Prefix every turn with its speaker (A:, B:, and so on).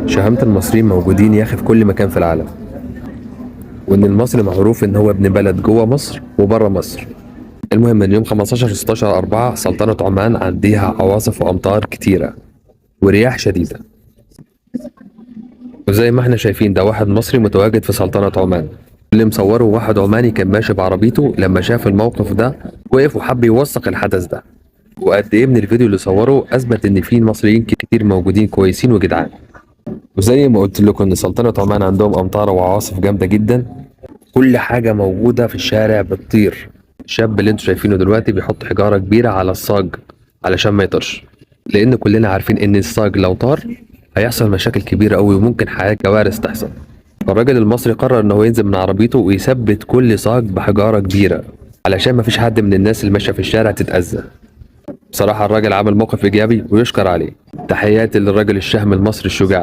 A: شهامة المصريين موجودين يا اخي في كل مكان في العالم، وان المصري معروف ان هو ابن بلد جوه مصر وبره مصر. المهم ان يوم 15 16 4 سلطنة عمان عنديها عواصف وامطار كتيرة ورياح شديدة، وزي ما احنا شايفين ده واحد مصري متواجد في سلطنة عمان، اللي مصوره واحد عماني كان ماشي بعربيته، لما شاف الموقف ده وقف وحب يوثق الحدث ده. وقد ايه من الفيديو اللي صوره اثبت ان في مصريين كتير موجودين كويسين وجدعان. وزي ما قلت لكم ان سلطنة عمان عندهم امطار وعواصف جامدة جدا، كل حاجة موجودة في الشارع بتطير. الشاب اللي انتوا شايفينه دلوقتي بيحط حجارة كبيرة على الصاج علشان ما يطيرش، لان كلنا عارفين ان الصاج لو طار هيحصل مشاكل كبيرة قوي وممكن حاجات كوارث تحصل. فالراجل المصري قرر ان هو ينزل من عربيته ويثبت كل صاج بحجارة كبيرة علشان ما فيش حد من الناس اللي ماشية في الشارع تتأذى. بصراحة الراجل عمل موقف إيجابي ويشكر عليه. تحياتي للراجل الشهم المصري الشجاع.